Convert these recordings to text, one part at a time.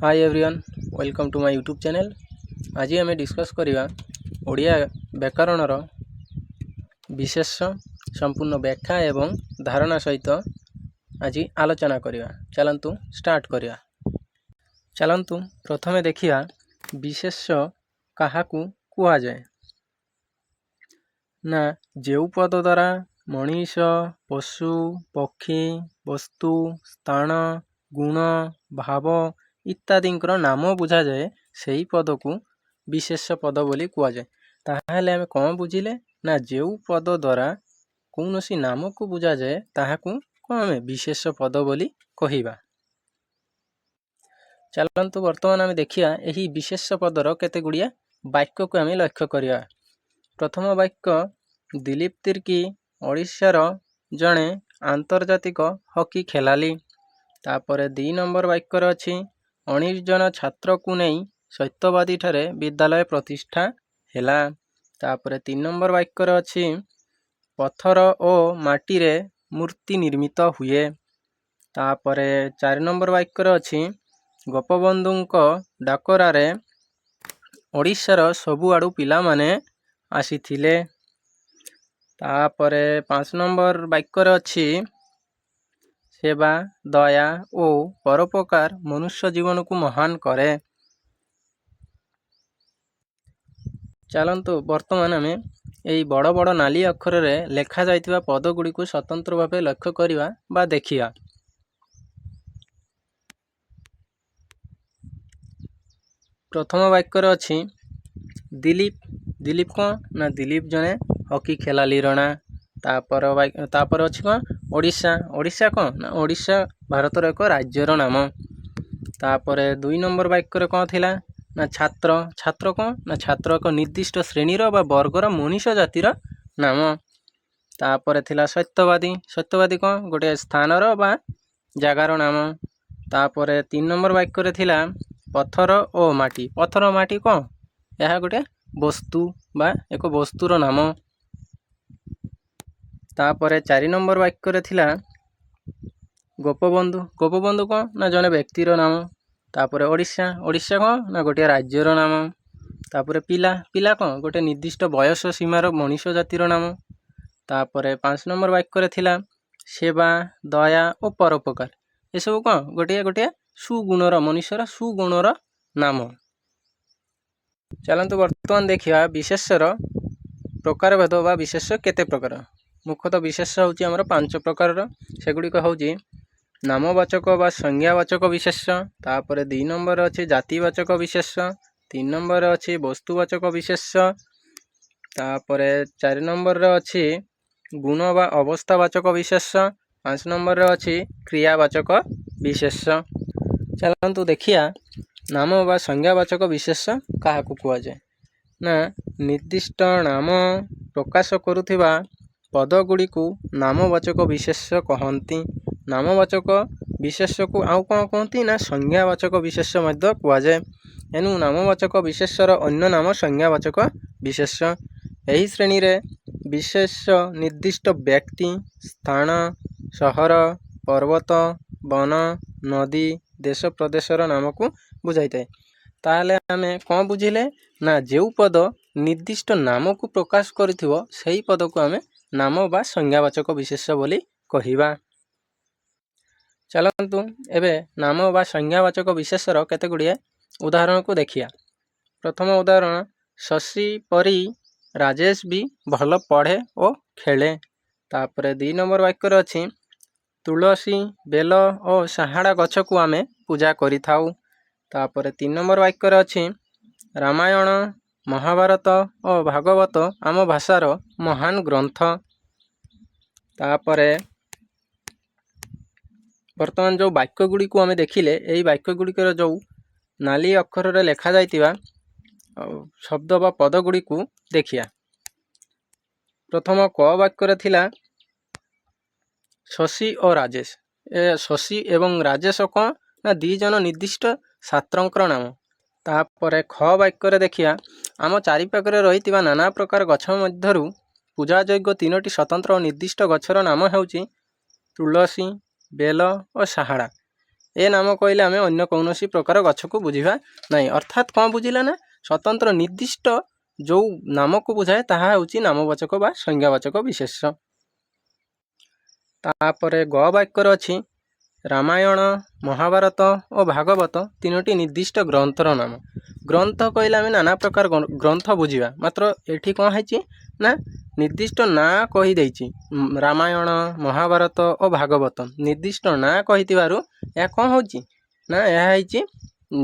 Hi everyone, welcome to my YouTube channel. ଆଜି ଆମେ discus କରିବା ଓଡ଼ିଆ ବ୍ୟାକରଣର ବିଶେଷ୍ୟ ସମ୍ପୂର୍ଣ୍ଣ ବ୍ୟାଖ୍ୟା ଏବଂ ଧାରଣା ସହିତ ଆଜି ଆଲୋଚନା କରିବା। ଚାଲନ୍ତୁ ଷ୍ଟାର୍ଟ କରିବା। ଚାଲନ୍ତୁ ପ୍ରଥମେ ଦେଖିବା ବିଶେଷ୍ୟ କାହାକୁ କୁହାଯାଏ। ନା, ଯେଉଁ ପଦ ଦ୍ୱାରା ମଣିଷ, ପଶୁ, ପକ୍ଷୀ, ବସ୍ତୁ, ସ୍ଥାନ, ଗୁଣ, ଭାବ ଇତ୍ୟାଦିଙ୍କର ନାମ ବୁଝାଯାଏ, ସେହି ପଦକୁ ବିଶେଷ୍ୟ ପଦ ବୋଲି କୁହାଯାଏ। ତାହେଲେ ଆମେ କ'ଣ ବୁଝିଲେ? ନା, ଯେଉଁ ପଦ ଦ୍ୱାରା କୌଣସି ନାମକୁ ବୁଝାଯାଏ, ତାହାକୁ କ'ଣ ଆମେ ବିଶେଷ୍ୟ ପଦ ବୋଲି କହିବା। ଚାଲନ୍ତୁ ବର୍ତ୍ତମାନ ଆମେ ଦେଖିବା ଏହି ବିଶେଷ୍ୟ ପଦର କେତେ ଗୁଡ଼ିଏ ବାକ୍ୟକୁ ଆମେ ଲକ୍ଷ୍ୟ କରିବା। ପ୍ରଥମ ବାକ୍ୟ, ଦିଲୀପ ତିର୍କୀ ଓଡ଼ିଶାର ଜଣେ ଆନ୍ତର୍ଜାତିକ ହକି ଖେଳାଳି। ତାପରେ 2 ନମ୍ବର ବାକ୍ୟରେ ଅଛି, 19 ଜଣ ଛାତ୍ରକୁ ନେଇ ସତ୍ୟବାଦୀଠାରେ ବିଦ୍ୟାଳୟ ପ୍ରତିଷ୍ଠା ହେଲା। ତାପରେ 3 ନମ୍ବର ବାକ୍ୟରେ ଅଛି, ପଥର ଓ ମାଟିରେ ମୂର୍ତ୍ତି ନିର୍ମିତ ହୁଏ। ତାପରେ 4 ନମ୍ବର ବାକ୍ୟରେ ଅଛି, ଗୋପବନ୍ଧୁଙ୍କ ଡାକରାରେ ଓଡ଼ିଶାର ସବୁଆଡ଼ୁ ପିଲାମାନେ ଆସିଥିଲେ। ତାପରେ 5 ନମ୍ବର ବାକ୍ୟରେ ଅଛି, ସେବା, ଦୟା ଓ ପରୋପକାର ମନୁଷ୍ୟ ଜୀବନକୁ ମହାନ କରେ। ଚାଲନ୍ତୁ ବର୍ତ୍ତମାନ ଆମେ ଏହି ବଡ଼ ବଡ଼ ନାଲି ଅକ୍ଷରରେ ଲେଖାଯାଇଥିବା ପଦଗୁଡ଼ିକୁ ସ୍ୱତନ୍ତ୍ର ଭାବେ ଲକ୍ଷ୍ୟ କରିବା ବା ଦେଖିବା। ପ୍ରଥମ ବାକ୍ୟରେ ଅଛି ଦିଲୀପ। ଦିଲୀପ କ'ଣ? ନା, ଦିଲୀପ ଜଣେ ହକି ଖେଳାଳିର ନାଁ। ତାପରେ ଅଛି କ'ଣ? ଓଡ଼ିଶା। ଓଡ଼ିଶା କ'ଣ? ନା, ଓଡ଼ିଶା ଭାରତର ଏକ ରାଜ୍ୟର ନାମ। ତାପରେ 2 ନମ୍ବର ବାକ୍ୟରେ କ'ଣ ଥିଲା? ନା, ଛାତ୍ର। ଛାତ୍ର କ'ଣ? ନା, ଛାତ୍ର ଏକ ନିର୍ଦ୍ଦିଷ୍ଟ ଶ୍ରେଣୀର ବା ବର୍ଗର ମଣିଷ ଜାତିର ନାମ। ତାପରେ ଥିଲା ସତ୍ୟବାଦୀ। ସତ୍ୟବାଦୀ କ'ଣ? ଗୋଟିଏ ସ୍ଥାନର ବା ଜାଗାର ନାମ। ତାପରେ 3 ନମ୍ବର ବାକ୍ୟରେ ଥିଲା ପଥର ଓ ମାଟି। ପଥର ମାଟି କ'ଣ? ଏହା ଗୋଟେ ବସ୍ତୁ ବା ଏକ ବସ୍ତୁର ନାମ। ତାପରେ 4 ନମ୍ବର ବାକ୍ୟରେ ଥିଲା ଗୋପବନ୍ଧୁ। ଗୋପବନ୍ଧୁ କ'ଣ? ନା, ଜଣେ ବ୍ୟକ୍ତିର ନାମ। ତାପରେ ଓଡ଼ିଶା। ଓଡ଼ିଶା କ'ଣ? ନା, ଗୋଟିଏ ରାଜ୍ୟର ନାମ। ତାପରେ ପିଲା। ପିଲା କ'ଣ? ଗୋଟେ ନିର୍ଦ୍ଦିଷ୍ଟ ବୟସ ସୀମାର ମଣିଷ ଜାତିର ନାମ। ତାପରେ 5 ନମ୍ବର ବାକ୍ୟରେ ଥିଲା ସେବା, ଦୟା ଓ ପରୋପକାର। ଏସବୁ କ'ଣ? ଗୋଟିଏ ଗୋଟିଏ ସୁଗୁଣର, ମନୁଷ୍ୟର ସୁଗୁଣର ନାମ। ଚାଲନ୍ତୁ ବର୍ତ୍ତମାନ ଦେଖିବା ବିଶେଷ୍ୟର ପ୍ରକାରଭେଦ ବା ବିଶେଷ୍ୟ କେତେ ପ୍ରକାର। ମୁଖ୍ୟତଃ ବିଶେଷ୍ୟ ହେଉଛି ଆମର ପାଞ୍ଚ ପ୍ରକାରର। ସେଗୁଡ଼ିକ ହେଉଛି ନାମବାଚକ ବା ସଂଜ୍ଞାବାଚକ ବିଶେଷ୍ୟ, ତାପରେ 2 ନମ୍ବର ଅଛି ଜାତିବାଚକ ବିଶେଷ୍ୟ, 3 ନମ୍ବର ଅଛି ବସ୍ତୁବାଚକ ବିଶେଷ୍ୟ, ତାପରେ 4 ନମ୍ବରରେ ଅଛି ଗୁଣ ବା ଅବସ୍ଥାବାଚକ ବିଶେଷ୍ୟ, 5 ନମ୍ବରରେ ଅଛି କ୍ରିୟାବାଚକ ବିଶେଷ୍ୟ। ଚାଲନ୍ତୁ ଦେଖିବା ନାମ ବା ସଂଜ୍ଞାବାଚକ ବିଶେଷ୍ୟ କାହାକୁ କୁହାଯାଏ। ନା, ନିର୍ଦ୍ଦିଷ୍ଟ ନାମ ପ୍ରକାଶ କରୁଥିବା ପଦଗୁଡ଼ିକୁ ନାମବାଚକ ବିଶେଷ୍ୟ କହନ୍ତି। ନାମବାଚକ ବିଶେଷ୍ୟକୁ ଆଉ କ'ଣ କୁହନ୍ତି? ନା, ସଂଜ୍ଞାବାଚକ ବିଶେଷ୍ୟ ମଧ୍ୟ କୁହାଯାଏ। ଏଣୁ ନାମବାଚକ ବିଶେଷ୍ୟର ଅନ୍ୟ ନାମ ସଂଜ୍ଞାବାଚକ ବିଶେଷ୍ୟ। ଏହି ଶ୍ରେଣୀରେ ବିଶେଷ୍ୟ ନିର୍ଦ୍ଦିଷ୍ଟ ବ୍ୟକ୍ତି, ସ୍ଥାନ, ସହର, ପର୍ବତ, ବନ, ନଦୀ, ଦେଶ, ପ୍ରଦେଶର ନାମକୁ ବୁଝାଇଥାଏ। ତାହେଲେ ଆମେ କ'ଣ ବୁଝିଲେ? ନା, ଯେଉଁ ପଦ ନିର୍ଦ୍ଦିଷ୍ଟ ନାମକୁ ପ୍ରକାଶ କରିଥିବ, ସେହି ପଦକୁ ଆମେ ନାମ ବା ସଂଜ୍ଞାବାଚକ ବିଶେଷ୍ୟ ବୋଲି କହିବା। ଚାଲନ୍ତୁ ଏବେ ନାମ ବା ସଂଜ୍ଞାବାଚକ ବିଶେଷ୍ୟର କେତେ ଗୁଡ଼ିଏ ଉଦାହରଣକୁ ଦେଖିବା। ପ୍ରଥମ ଉଦାହରଣ, ଶଶୀ ପରି ରାଜେଶ ବି ଭଲ ପଢ଼େ ଓ ଖେଳେ। ତାପରେ 2 ନମ୍ବର ବାକ୍ୟରେ ଅଛି, ତୁଳସୀ, ବେଲ ଓ ସାହାଡ଼ା ଗଛକୁ ଆମେ ପୂଜା କରିଥାଉ। ତାପରେ 3 ନମ୍ବର ବାକ୍ୟରେ ଅଛି, ରାମାୟଣ, ମହାଭାରତ ଓ ଭାଗବତ ଆମ ଭାଷାର ମହାନ ଗ୍ରନ୍ଥ। ତାପରେ ବର୍ତ୍ତମାନ ଯେଉଁ ବାକ୍ୟ ଗୁଡ଼ିକୁ ଆମେ ଦେଖିଲେ, ଏହି ବାକ୍ୟ ଗୁଡ଼ିକର ଯେଉଁ ନାଲି ଅକ୍ଷରରେ ଲେଖାଯାଇଥିବା ଶବ୍ଦ ବା ପଦ ଗୁଡ଼ିକୁ ଦେଖିବା। ପ୍ରଥମ କ ବାକ୍ୟରେ ଥିଲା ଶଶୀ ଓ ରାଜେଶ। ଏ ଶଶୀ ଏବଂ ରାଜେଶ କ'ଣ? ନା, 2 ଜଣ ନିର୍ଦ୍ଦିଷ୍ଟ ଛାତ୍ରଙ୍କର ନାମ। ତାପରେ ଖ ବାକ୍ୟରେ ଦେଖିବା, ଆମ ଚାରିପାଖରେ ରହିଥିବା ନାନା ପ୍ରକାର ଗଛ ମଧ୍ୟରୁ ପୂଜାଯୋଗ୍ୟ ତିନୋଟି ସ୍ୱତନ୍ତ୍ର ଓ ନିର୍ଦ୍ଦିଷ୍ଟ ଗଛର ନାମ ହେଉଛି ତୁଳସୀ, ବେଲ ଓ ସାହାଡ଼ା। ଏ ନାମ କହିଲେ ଆମେ ଅନ୍ୟ କୌଣସି ପ୍ରକାର ଗଛକୁ ବୁଝିବା ନାହିଁ। ଅର୍ଥାତ୍ କ'ଣ ବୁଝିଲା ନା ସ୍ୱତନ୍ତ୍ର ନିର୍ଦ୍ଦିଷ୍ଟ ଯେଉଁ ନାମକୁ ବୁଝାଏ ତାହା ହେଉଛି ନାମବାଚକ ବା ସଂଜ୍ଞାବାଚକ ବିଶେଷ୍ୟ। ତାପରେ ଗ ବାକ୍ୟରେ ଅଛି ରାମାୟଣ, ମହାଭାରତ ଓ ଭାଗବତ ତିନୋଟି ନିର୍ଦ୍ଦିଷ୍ଟ ଗ୍ରନ୍ଥର ନାମ। ଗ୍ରନ୍ଥ କହିଲେ ଆମେ ନାନା ପ୍ରକାର ଗ୍ରନ୍ଥ ବୁଝିବା, ମାତ୍ର ଏଠି କ'ଣ ହେଇଛି ନା ନିର୍ଦ୍ଦିଷ୍ଟ ନାଁ କହିଦେଇଛି। ରାମାୟଣ, ମହାଭାରତ ଓ ଭାଗବତ ନିର୍ଦ୍ଦିଷ୍ଟ ନାଁ କହିଥିବାରୁ ଏହା କ'ଣ ହେଉଛି ନା ଏହା ହେଇଛି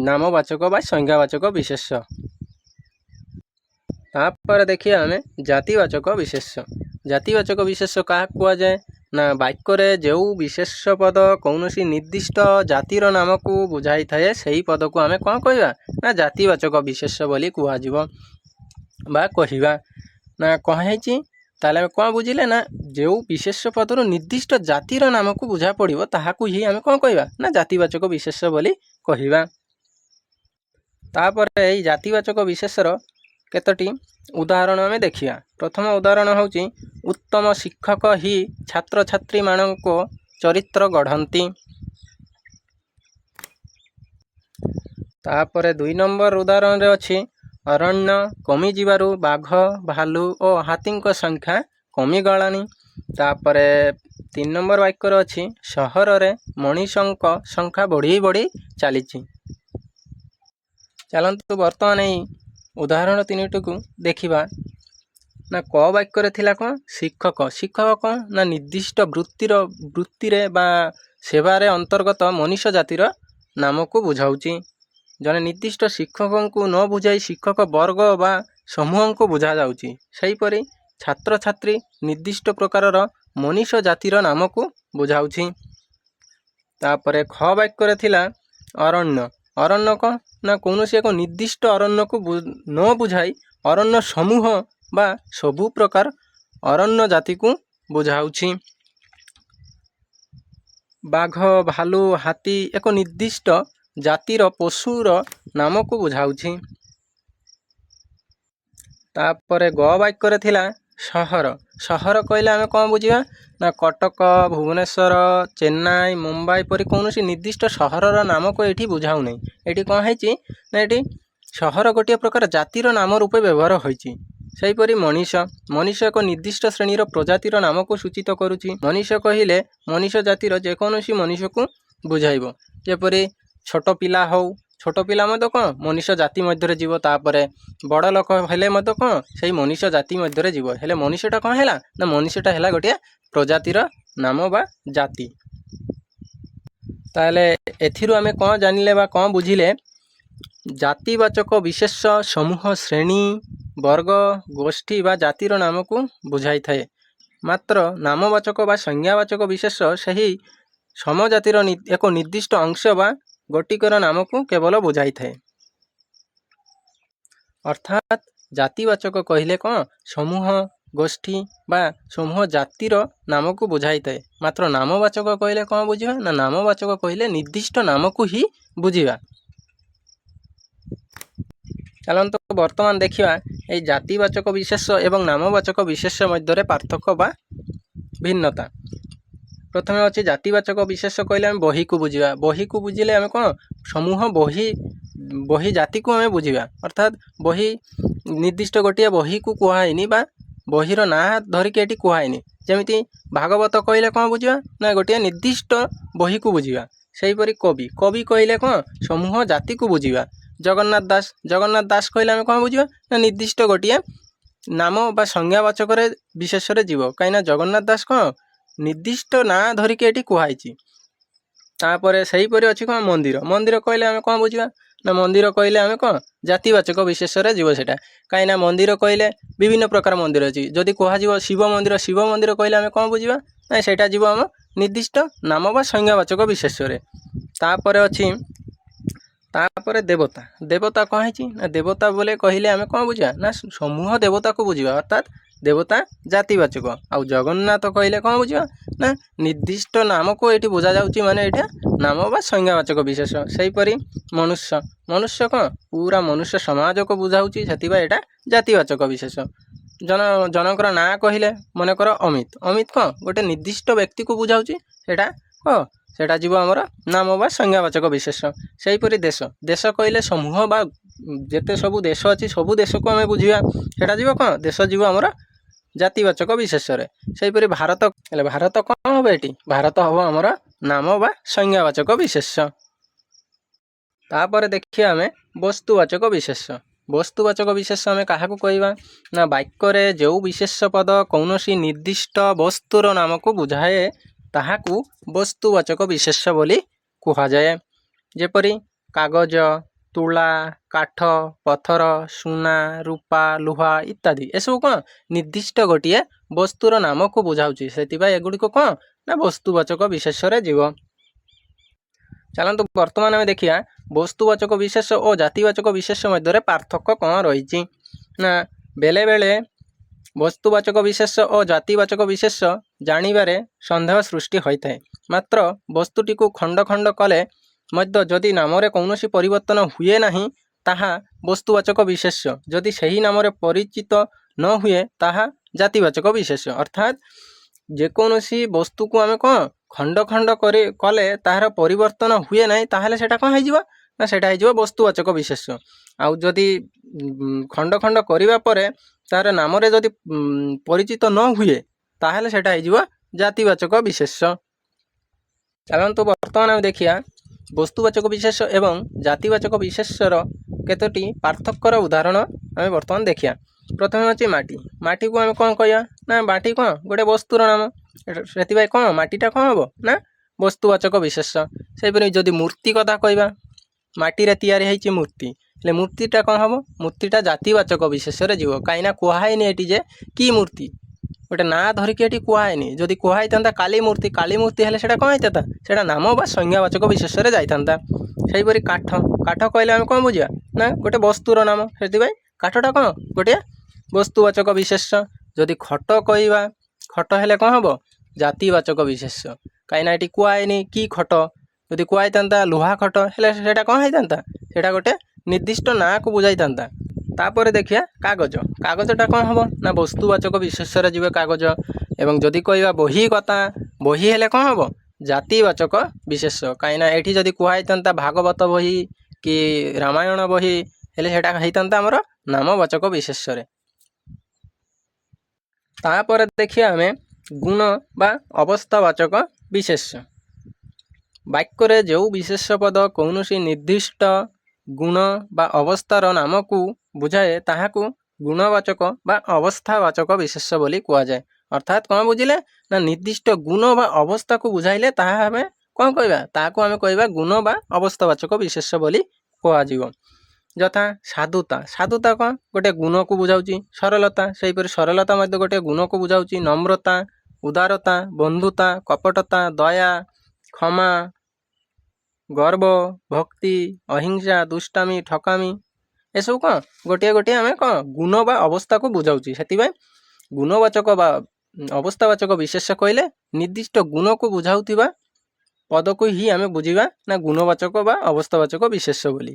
ନାମବାଚକ ବା ସଂଜ୍ଞାବାଚକ ବିଶେଷ୍ୟ। ତାପରେ ଦେଖିବା ଆମେ ଜାତିବାଚକ ବିଶେଷ୍ୟ। ଜାତିବାଚକ ବିଶେଷ୍ୟ କାହାକୁ କୁହାଯାଏ ନା ବାକ୍ୟରେ ଯେଉଁ ବିଶେଷ୍ୟ ପଦ କୌଣସି ନିର୍ଦ୍ଦିଷ୍ଟ ଜାତିର ନାମକୁ ବୁଝାଇଥାଏ ସେହି ପଦକୁ ଆମେ କ'ଣ କହିବା ନା ଜାତିବାଚକ ବିଶେଷ୍ୟ ବୋଲି କୁହାଯିବ ବା କହିବା। ନା କ'ଣ ହେଇଛି ତାହେଲେ ଆମେ କ'ଣ ବୁଝିଲେ ନା ଯେଉଁ ବିଶେଷ୍ୟ ପଦରୁ ନିର୍ଦ୍ଦିଷ୍ଟ ଜାତିର ନାମକୁ ବୁଝା ପଡ଼ିବ ତାହାକୁ ହିଁ ଆମେ କ'ଣ କହିବା ନା ଜାତିବାଚକ ବିଶେଷ୍ୟ ବୋଲି କହିବା। ତାପରେ ଏଇ ଜାତିବାଚକ ବିଶେଷ୍ୟର କେତୋଟି ଉଦାହରଣ ଆମେ ଦେଖିବା। ପ୍ରଥମ ଉଦାହରଣ ହେଉଛି ଉତ୍ତମ ଶିକ୍ଷକ ହିଁ ଛାତ୍ରଛାତ୍ରୀମାନଙ୍କ ଚରିତ୍ର ଗଢ଼ନ୍ତି। ତାପରେ 2 ନମ୍ବର ଉଦାହରଣରେ ଅଛି ଅରଣ୍ୟ କମିଯିବାରୁ ବାଘ, ଭାଲୁ ଓ ହାତୀଙ୍କ ସଂଖ୍ୟା କମିଗଲାଣି। ତାପରେ 3 ନମ୍ବର ବାକ୍ୟରେ ଅଛି ସହରରେ ମଣିଷଙ୍କ ସଂଖ୍ୟା ବଢ଼ି ବଢ଼ି ଚାଲିଛି। ଚାଲନ୍ତୁ ବର୍ତ୍ତମାନ ଏଇ ଉଦାହରଣ ତିନିଟିକୁ ଦେଖିବା। ନା କ ବାକ୍ୟରେ ଥିଲା କ'ଣ ଶିକ୍ଷକ। ଶିକ୍ଷକ କ'ଣ ନା ନିର୍ଦ୍ଦିଷ୍ଟ ବୃତ୍ତିରେ ବା ସେବାରେ ଅନ୍ତର୍ଗତ ମଣିଷ ଜାତିର ନାମକୁ ବୁଝାଉଛି। ଜଣେ ନିର୍ଦ୍ଦିଷ୍ଟ ଶିକ୍ଷକଙ୍କୁ ନ ବୁଝାଇ ଶିକ୍ଷକ ବର୍ଗ ବା ସମୂହଙ୍କୁ ବୁଝାଯାଉଛି। ସେହିପରି ଛାତ୍ରଛାତ୍ରୀ ନିର୍ଦ୍ଦିଷ୍ଟ ପ୍ରକାରର ମଣିଷ ଜାତିର ନାମକୁ ବୁଝାଉଛି। ତାପରେ ଖ ବାକ୍ୟରେ ଥିଲା ଅରଣ୍ୟ। ଅରଣ୍ୟ କ'ଣ ନା କୌଣସି ଏକ ନିର୍ଦ୍ଦିଷ୍ଟ ଅରଣ୍ୟକୁ ନ ବୁଝାଇ ଅରଣ୍ୟ ସମୂହ ବା ସବୁ ପ୍ରକାର ଅରଣ୍ୟ ଜାତିକୁ ବୁଝାଉଛି। ବାଘ, ଭାଲୁ, ହାତୀ ଏକ ନିର୍ଦ୍ଦିଷ୍ଟ ଜାତିର ପଶୁର ନାମକୁ ବୁଝାଉଛି। ତାପରେ ଗ ବାକ୍ୟରେ ଥିଲା ସହର। ସହର କହିଲେ ଆମେ କ'ଣ ବୁଝିବା ନା କଟକ, ଭୁବନେଶ୍ୱର, ଚେନ୍ନାଇ, ମୁମ୍ବାଇ ପରି କୌଣସି ନିର୍ଦ୍ଦିଷ୍ଟ ସହରର ନାମକୁ ଏଇଠି ବୁଝାଉନାହିଁ। ଏଠି କ'ଣ ହେଇଛି ନା ଏଠି ସହର ଗୋଟିଏ ପ୍ରକାର ଜାତିର ନାମ ରୂପେ ବ୍ୟବହାର ହୋଇଛି। ସେହିପରି ମଣିଷ। ମଣିଷ ଏକ ନିର୍ଦ୍ଦିଷ୍ଟ ଶ୍ରେଣୀର ପ୍ରଜାତିର ନାମକୁ ସୂଚିତ କରୁଛି। ମଣିଷ କହିଲେ ମଣିଷ ଜାତିର ଯେକୌଣସି ମଣିଷକୁ ବୁଝାଇବ। ଯେପରି ଛୋଟ ପିଲା ହେଉ, ଛୋଟ ପିଲା ମଧ୍ୟ କ'ଣ ମଣିଷ ଜାତି ମଧ୍ୟରେ ଯିବ। ତାପରେ ବଡ଼ ଲୋକ ହେଲେ ମଧ୍ୟ କ'ଣ ସେଇ ମଣିଷ ଜାତି ମଧ୍ୟରେ ଯିବ। ହେଲେ ମଣିଷଟା କ'ଣ ହେଲା ନା ମଣିଷଟା ହେଲା ଗୋଟିଏ ପ୍ରଜାତିର ନାମ ବା ଜାତି। ତାହେଲେ ଏଥିରୁ ଆମେ କ'ଣ ଜାଣିଲେ ବା କ'ଣ ବୁଝିଲେ? ଜାତିବାଚକ ବିଶେଷ୍ୟ ସମୂହ, ଶ୍ରେଣୀ, ବର୍ଗ, ଗୋଷ୍ଠୀ ବା ଜାତିର ନାମକୁ ବୁଝାଇଥାଏ। ମାତ୍ର ନାମବାଚକ ବା ସଂଜ୍ଞାବାଚକ ବିଶେଷ୍ୟ ସେହି ସମଜାତିର ଏକ ନିର୍ଦ୍ଦିଷ୍ଟ ଅଂଶ ବା ଗୋଟିକର ନାମକୁ କେବଳ ବୁଝାଇଥାଏ। ଅର୍ଥାତ୍ ଜାତିବାଚକ କହିଲେ କ'ଣ ସମୂହ, ଗୋଷ୍ଠୀ ବା ସମୂହ ଜାତିର ନାମକୁ ବୁଝାଇଥାଏ। ମାତ୍ର ନାମବାଚକ କହିଲେ କ'ଣ ବୁଝିବା ନା ନାମବାଚକ କହିଲେ ନିର୍ଦ୍ଦିଷ୍ଟ ନାମକୁ ହିଁ ବୁଝିବା। ଚାଲନ୍ତୁ ବର୍ତ୍ତମାନ ଦେଖିବା ଏଇ ଜାତିବାଚକ ବିଶେଷ୍ୟ ଏବଂ ନାମବାଚକ ବିଶେଷ୍ୟ ମଧ୍ୟରେ ପାର୍ଥକ୍ୟ ବା ଭିନ୍ନତା। ପ୍ରଥମେ ଅଛି ଜାତିବାଚକ ବିଶେଷ୍ୟ କହିଲେ ଆମେ ବହିକୁ ବୁଝିବା। ବହିକୁ ବୁଝିଲେ ଆମେ କ'ଣ ସମୂହ ବହି, ବହି ଜାତିକୁ ଆମେ ବୁଝିବା। ଅର୍ଥାତ୍ ବହି ନିର୍ଦ୍ଦିଷ୍ଟ ଗୋଟିଏ ବହିକୁ କୁହାହେଇନି ବା ବହିର ନାଁ ଧରିକି ଏଠି କୁହାହେଇନି। ଯେମିତି ଭାଗବତ କହିଲେ କ'ଣ ବୁଝିବା ନା ଗୋଟିଏ ନିର୍ଦ୍ଦିଷ୍ଟ ବହିକୁ ବୁଝିବା। ସେହିପରି କବି, କବି କହିଲେ କ'ଣ ସମୂହ ଜାତିକୁ ବୁଝିବା। ଜଗନ୍ନାଥ ଦାସ, ଜଗନ୍ନାଥ ଦାସ କହିଲେ ଆମେ କ'ଣ ବୁଝିବା ନା ନିର୍ଦ୍ଦିଷ୍ଟ ଗୋଟିଏ ନାମ ବା ସଂଜ୍ଞାବାଚକରେ ବିଶେଷରେ ଯିବ। କାହିଁକିନା ଜଗନ୍ନାଥ ଦାସ କ'ଣ ନିର୍ଦ୍ଦିଷ୍ଟ ନାଁ ଧରିକି ଏଠି କୁହାହେଇଛି। ତାପରେ ସେହିପରି ଅଛି କ'ଣ ମନ୍ଦିର। ମନ୍ଦିର କହିଲେ ଆମେ କ'ଣ ବୁଝିବା ନା ମନ୍ଦିର କହିଲେ ଆମେ କ'ଣ ଜାତିବାଚକ ବିଶେଷରେ ଯିବ ସେଇଟା। କାହିଁକିନା ମନ୍ଦିର କହିଲେ ବିଭିନ୍ନ ପ୍ରକାର ମନ୍ଦିର ଅଛି। ଯଦି କୁହାଯିବ ଶିବ ମନ୍ଦିର, ଶିବ ମନ୍ଦିର କହିଲେ ଆମେ କ'ଣ ବୁଝିବା ନା ସେଇଟା ଯିବ ଆମ ନିର୍ଦ୍ଦିଷ୍ଟ ନାମ ବା ସଂଜ୍ଞାବାଚକ ବିଶେଷରେ। ତାପରେ ଅଛି ତାପରେ ଦେବତା। ଦେବତା କ'ଣ ହେଇଛି ନା ଦେବତା ବୋଲେ କହିଲେ ଆମେ କ'ଣ ବୁଝିବା ନା ସମୂହ ଦେବତାକୁ ବୁଝିବା। ଅର୍ଥାତ୍ ଦେବତା ଜାତିବାଚକ। ଆଉ ଜଗନ୍ନାଥ କହିଲେ କ'ଣ ବୁଝିବା ନା ନିର୍ଦ୍ଦିଷ୍ଟ ନାମକୁ ଏଇଠି ବୁଝାଯାଉଛି, ମାନେ ଏଇଟା ନାମ ବା ସଂଜ୍ଞାବାଚକ ବିଶେଷ। ସେହିପରି ମନୁଷ୍ୟ, ମନୁଷ୍ୟ କ'ଣ ପୁରା ମନୁଷ୍ୟ ସମାଜକୁ ବୁଝାଉଛି, ସେଥିପାଇଁ ଏଇଟା ଜାତିବାଚକ ବିଶେଷ। ଜଣଙ୍କର ନାଁ କହିଲେ ମନେକର ଅମିତ, ଅମିତ କ'ଣ ଗୋଟେ ନିର୍ଦ୍ଦିଷ୍ଟ ବ୍ୟକ୍ତିକୁ ବୁଝାଉଛି, ସେଇଟା କ'ଣ ସେଇଟା ଯିବ ଆମର ନାମ ବା ସଂଜ୍ଞାବାଚକ ବିଶେଷ୍ୟ। ସେହିପରି ଦେଶ, ଦେଶ କହିଲେ ସମୂହ ବା ଯେତେ ସବୁ ଦେଶ ଅଛି, ସବୁ ଦେଶକୁ ଆମେ ବୁଝିବା। ସେଇଟା ଯିବ କ'ଣ? ଦେଶ ଯିବ ଆମର ଜାତିବାଚକ ବିଶେଷ୍ୟରେ। ସେହିପରି ଭାରତ ହେଲେ, ଭାରତ କ'ଣ ହେବ ଏଠି? ଭାରତ ହେବ ଆମର ନାମ ବା ସଂଜ୍ଞାବାଚକ ବିଶେଷ୍ୟ। ତାପରେ ଦେଖିବା ଆମେ ବସ୍ତୁବାଚକ ବିଶେଷ୍ୟ। ବସ୍ତୁବାଚକ ବିଶେଷ୍ୟ ଆମେ କାହାକୁ କହିବା ନା, ବାକ୍ୟରେ ଯେଉଁ ବିଶେଷ୍ୟ ପଦ କୌଣସି ନିର୍ଦ୍ଦିଷ୍ଟ ବସ୍ତୁର ନାମକୁ ବୁଝାଏ, ତାହାକୁ ବସ୍ତୁବାଚକ ବିଶେଷ୍ୟ ବୋଲି କୁହାଯାଏ। ଯେପରି କାଗଜ, ତୁଳା, କାଠ, ପଥର, ସୁନା, ରୂପା, ଲୁହା ଇତ୍ୟାଦି। ଏସବୁ କ'ଣ ନିର୍ଦ୍ଦିଷ୍ଟ ଗୋଟିଏ ବସ୍ତୁର ନାମକୁ ବୁଝାଉଛି। ସେଥିପାଇଁ ଏଗୁଡ଼ିକ କ'ଣ ନା ବସ୍ତୁବାଚକ ବିଶେଷ୍ୟରେ ଯିବ। ଚାଲନ୍ତୁ, ବର୍ତ୍ତମାନ ଆମେ ଦେଖିବା ବସ୍ତୁବାଚକ ବିଶେଷ୍ୟ ଓ ଜାତିବାଚକ ବିଶେଷ୍ୟ ମଧ୍ୟରେ ପାର୍ଥକ୍ୟ କ'ଣ ରହିଛି। ନା, ବେଳେ ବେଳେ ବସ୍ତୁବାଚକ ବିଶେଷ୍ୟ ଓ ଜାତିବାଚକ ବିଶେଷ୍ୟ ଜାଣିବାରେ ସନ୍ଦେହ ସୃଷ୍ଟି ହୋଇଥାଏ। ମାତ୍ର ବସ୍ତୁଟିକୁ ଖଣ୍ଡ ଖଣ୍ଡ କଲେ ମଧ୍ୟ ଯଦି ନାମରେ କୌଣସି ପରିବର୍ତ୍ତନ ହୁଏ ନାହିଁ, ତାହା ବସ୍ତୁବାଚକ ବିଶେଷ୍ୟ। ଯଦି ସେହି ନାମରେ ପରିଚିତ ନ ହୁଏ, ତାହା ଜାତିବାଚକ ବିଶେଷ୍ୟ। ଅର୍ଥାତ୍ ଯେକୌଣସି ବସ୍ତୁକୁ ଆମେ କ'ଣ ଖଣ୍ଡ ଖଣ୍ଡ କରି କଲେ ତାହାର ପରିବର୍ତ୍ତନ ହୁଏ ନାହିଁ, ତାହେଲେ ସେଇଟା କ'ଣ ହେଇଯିବ ନା, ସେଇଟା ହେଇଯିବ ବସ୍ତୁବାଚକ ବିଶେଷ୍ୟ। ଆଉ ଯଦି ଖଣ୍ଡ ଖଣ୍ଡ କରିବା ପରେ ତାର ନାମରେ ଯଦି ପରିଚିତ ନ ହୁଏ, ତାହେଲେ ସେଇଟା ହେଇଯିବ ଜାତିବାଚକ ବିଶେଷ୍ୟ। ଚାଲନ୍ତୁ, ବର୍ତ୍ତମାନ ଆମେ ଦେଖିବା ବସ୍ତୁବାଚକ ବିଶେଷ୍ୟ ଏବଂ ଜାତିବାଚକ ବିଶେଷ୍ୟର କେତୋଟି ପାର୍ଥକ୍ୟର ଉଦାହରଣ ଆମେ ବର୍ତ୍ତମାନ ଦେଖିବା। ପ୍ରଥମେ ଅଛି ମାଟି। ମାଟିକୁ ଆମେ କ'ଣ କହିବା ନା, ମାଟି କ'ଣ ଗୋଟେ ବସ୍ତୁର ନାମ। ସେଥିପାଇଁ କ'ଣ ମାଟିଟା କ'ଣ ହେବ ନା ବସ୍ତୁବାଚକ ବିଶେଷ୍ୟ। ସେହିପରି ଯଦି ମୂର୍ତ୍ତି କଥା କହିବା, ମାଟିରେ ତିଆରି ହେଇଛି ମୂର୍ତ୍ତି, ହେଲେ ମୂର୍ତ୍ତିଟା କ'ଣ ହେବ? ମୂର୍ତ୍ତିଟା ଜାତିବାଚକ ବିଶେଷ୍ୟରେ ଯିବ। କାହିଁକିନା କୁହା ହେଇନି ଏଠି ଯେ କି ମୂର୍ତ୍ତି, ଗୋଟେ ନାଁ ଧରିକି ଏଠି କୁହା ହେଇନି। ଯଦି କୁହା ହେଇଥାନ୍ତା କାଳୀ ମୂର୍ତ୍ତି, କାଳୀ ମୂର୍ତ୍ତି ହେଲେ ସେଇଟା କ'ଣ ହେଇଥାନ୍ତା? ସେଇଟା ନାମ ବା ସଂଜ୍ଞାବାଚକ ବିଶେଷ୍ୟରେ ଯାଇଥାନ୍ତା। ସେହିପରି କାଠ। କାଠ କହିଲେ ଆମେ କ'ଣ ବୁଝିବା ନା, ଗୋଟେ ବସ୍ତୁର ନାମ। ସେଥିପାଇଁ କାଠଟା କ'ଣ ଗୋଟିଏ ବସ୍ତୁବାଚକ ବିଶେଷ୍ୟ। ଯଦି ଖଟ କହିବା, ଖଟ ହେଲେ କ'ଣ ହେବ? ଜାତିବାଚକ ବିଶେଷ୍ୟ। କାହିଁକିନା ଏଠି କୁହା ହେଇନି କି ଖଟ। ଯଦି କୁହା ହେଇଥାନ୍ତା ଲୁହା ଖଟ, ହେଲେ ସେଇଟା କ'ଣ ହେଇଥାନ୍ତା? ସେଇଟା ଗୋଟେ ନିର୍ଦ୍ଦିଷ୍ଟ ନାଁକୁ ବୁଝାଇଥାନ୍ତା। ତାପରେ ଦେଖିବା କାଗଜ। କାଗଜଟା କ'ଣ ହେବ ନା, ବସ୍ତୁବାଚକ ବିଶେଷ୍ୟରେ ଯିବ କାଗଜ। ଏବଂ ଯଦି କହିବା ବହି କଥା, ବହି ହେଲେ କ'ଣ ହେବ? ଜାତିବାଚକ ବିଶେଷ୍ୟ। କାହିଁକିନା ଏଠି ଯଦି କୁହା ହେଇଥାନ୍ତା ଭାଗବତ ବହି କି ରାମାୟଣ ବହି, ହେଲେ ସେଇଟା ହେଇଥାନ୍ତା ଆମର ନାମବାଚକ ବିଶେଷ୍ୟରେ। ତାପରେ ଦେଖିବା ଆମେ ଗୁଣ ବା ଅବସ୍ଥାବାଚକ ବିଶେଷ୍ୟ। ବାକ୍ୟରେ ଯେଉଁ ବିଶେଷ୍ୟ ପଦ କୌଣସି ନିର୍ଦ୍ଦିଷ୍ଟ ଗୁଣ ବା ଅବସ୍ଥାର ନାମକୁ ବୁଝାଏ, ତାହାକୁ ଗୁଣବାଚକ ବା ଅବସ୍ଥାବାଚକ ବିଶେଷ୍ୟ ବୋଲି କୁହାଯାଏ। ଅର୍ଥାତ୍ କ'ଣ ବୁଝିଲେ ନା, ନିର୍ଦ୍ଦିଷ୍ଟ ଗୁଣ ବା ଅବସ୍ଥାକୁ ବୁଝାଇଲେ ତାହା ଆମେ କ'ଣ କହିବା? ତାହାକୁ ଆମେ କହିବା ଗୁଣ ବା ଅବସ୍ଥାବାଚକ ବିଶେଷ୍ୟ ବୋଲି କୁହାଯିବ। ଯଥା ସାଧୁତା। ସାଧୁତା କ'ଣ ଗୋଟେ ଗୁଣକୁ ବୁଝାଉଛି। ସରଳତା, ସେହିପରି ସରଳତା ମଧ୍ୟ ଗୋଟେ ଗୁଣକୁ ବୁଝାଉଛି। ନମ୍ରତା, ଉଦାରତା, ବନ୍ଧୁତା, କପଟତା, ଦୟା, କ୍ଷମା, ଗର୍ବ, ଭକ୍ତି, ଅହିଂସା, ଦୁଷ୍ଟାମି, ଠକାମି, ଏସବୁ କ'ଣ ଗୋଟିଏ ଗୋଟିଏ ଆମେ କ'ଣ ଗୁଣ ବା ଅବସ୍ଥାକୁ ବୁଝାଉଛି। ସେଥିପାଇଁ ଗୁଣବାଚକ ବା ଅବସ୍ଥାବାଚକ ବିଶେଷ୍ୟ କହିଲେ ନିର୍ଦ୍ଦିଷ୍ଟ ଗୁଣକୁ ବୁଝାଉଥିବା ପଦକୁ ହିଁ ଆମେ ବୁଝିବା ନା ଗୁଣବାଚକ ବା ଅବସ୍ଥାବାଚକ ବିଶେଷ୍ୟ ବୋଲି।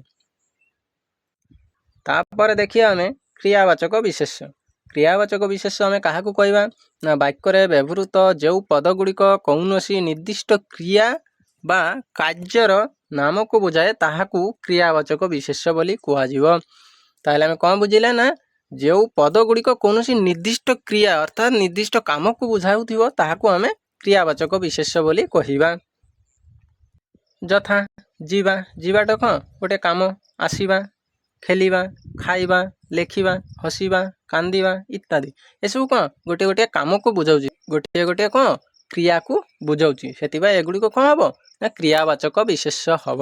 ତାପରେ ଦେଖିବା ଆମେ କ୍ରିୟାବାଚକ ବିଶେଷ୍ୟ। କ୍ରିୟାବାଚକ ବିଶେଷ୍ୟ ଆମେ କାହାକୁ କହିବା ନା, ବାକ୍ୟରେ ବ୍ୟବହୃତ ଯେଉଁ ପଦଗୁଡ଼ିକ କୌଣସି ନିର୍ଦ୍ଦିଷ୍ଟ କ୍ରିୟା ବା କାର୍ଯ୍ୟର ନାମକୁ ବୁଝାଏ, ତାହାକୁ କ୍ରିୟାବାଚକ ବିଶେଷ୍ୟ ବୋଲି କୁହାଯିବ। ତାହେଲେ ଆମେ କ'ଣ ବୁଝିଲେ ନା, ଯେଉଁ ପଦଗୁଡ଼ିକ କୌଣସି ନିର୍ଦ୍ଦିଷ୍ଟ କ୍ରିୟା, ଅର୍ଥାତ୍ ନିର୍ଦ୍ଦିଷ୍ଟ କାମକୁ ବୁଝାଉଥିବ, ତାହାକୁ ଆମେ କ୍ରିୟାବାଚକ ବିଶେଷ୍ୟ ବୋଲି କହିବା। ଯଥା ଯିବା। ଯିବାଟା କ'ଣ ଗୋଟେ କାମ। ଆସିବା, ଖେଳିବା, ଖାଇବା, ଲେଖିବା, ହସିବା, କାନ୍ଦିବା ଇତ୍ୟାଦି। ଏସବୁ କ'ଣ ଗୋଟିଏ ଗୋଟିଏ କାମକୁ ବୁଝାଉଛି, ଗୋଟିଏ ଗୋଟିଏ କ'ଣ କ୍ରିୟାକୁ ବୁଝାଉଛି। ସେଥିପାଇଁ ଏଗୁଡ଼ିକ କ'ଣ ହେବ ନା କ୍ରିୟାବାଚକ ବିଶେଷ୍ୟ ହେବ।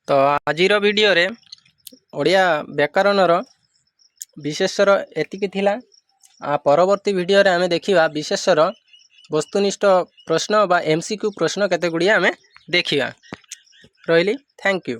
ତ ଆଜିର ଭିଡ଼ିଓରେ ଓଡ଼ିଆ ବ୍ୟାକରଣର ବିଶେଷ୍ୟର ଏତିକି ଥିଲା। ଆ ପରବର୍ତ୍ତୀ ଭିଡ଼ିଓରେ ଆମେ ଦେଖିବା ବିଶେଷ୍ୟର ବସ୍ତୁନିଷ୍ଠ ପ୍ରଶ୍ନ ବା ଏମସିକ୍ୟୁ ପ୍ରଶ୍ନ କେତେ ଗୁଡ଼ିଏ ଆମେ ଦେଖିବା। ରହିଲି, thank you.